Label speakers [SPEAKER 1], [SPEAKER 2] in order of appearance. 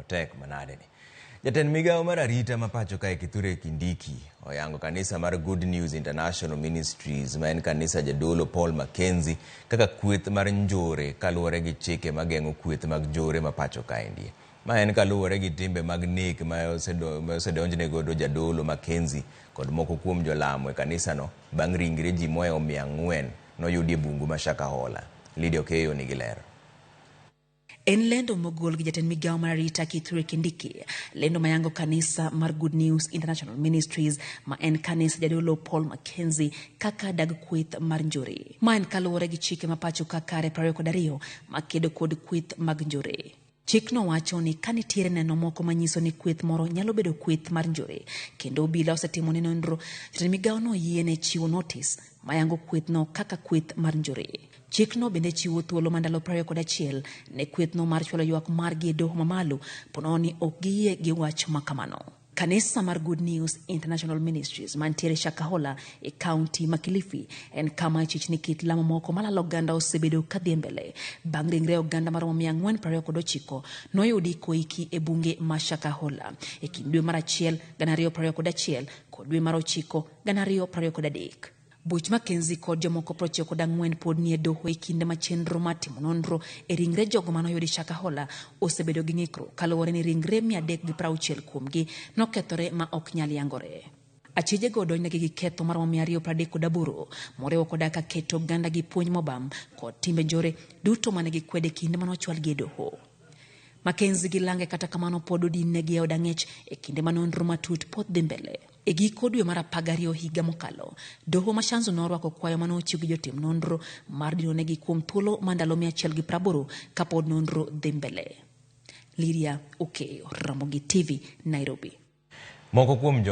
[SPEAKER 1] Otek manade ni. Jatend migawo mar arita ma pacho kae Kithure Kindiki oyango kanisa mar Good News International Ministries ma en kanisa jadolo Paul Mackenzie kaka kweth mar njore kaluwore gi chike mageng'o kweth mag njore ma pacho kaendi. Ma en kaluwore gi timbe mag nek ma osedonjne godo jadolo Mackenzie kod moko kuom jolamo e kanisano bang' ringre ji mohewo 400 noyudi e bungu ma Shakahola. Lydia Okeyo nigi ler.
[SPEAKER 2] En lendo mogol gi jatend migawo mar arita Kithure Kindiki, lendo mayango kanisa mar Good News International Ministries ma en kanisa jadolo Paul Mackenzie kaka dag kweth mar njore. Ma en kaluwore gi chike ma pacho ka kare 22 makedo kod kweth mag njore. Chikno wacho ni ka nitiere neno moko manyiso ni kweth moro nyalo bedo kweth mar njore kendo obila osetimo ne nonro, jatend migawono yiene chiwo notis mayango kwethno kaka kweth mar njore. Chikno bende chiwo thuolo ma ndalo 21 ne kwethno mar chwalo ywak margi e doho mamalo ponono ni ok giyie gi wach ma kamano. Kanisa mar Good News International Ministries mantiere Shakahola e kaunti ma Kilifi en kama ichich ni kit lamo moko malalo oganda osebedo kadhi mbele bang' ringre oganda maromo 429 noyudi koiki e bunge ma Shakahola e kind dwe mar achiel 2021 kod dwe mar ochiko 2023. Buch Mackenzie kod jomoko 94 pod nie doho e kinde ma chenro mar timo nonro e ringre jogo manoyudi Shakahola osebedo gi ng'ikruok kaluwore ni ringre 360 kuomgi nokethore ma ok nyal yangore. Achijego odonjnegi gi ketho maromo 238 moriwo koda ka keto oganda gi puonj mobam kod timbe njore duto mane gikwede kinde manochwalgi e doho. Mackenzie gi lange kata kamano pod odinnegi e od ang'ech e kinde ma nonro matut pod dhi mbele. E giko dwe mar 12 higa mokalo, doho ma Shanzu norwako kwayo mane ochiw gi jotim nonro mar dinonegi kuom thuolo ma ndalo 180 kapod nonro dhi mbele. Lydia Okeyo, Ramogi TV, Nairobi.
[SPEAKER 1] Moko kuom jo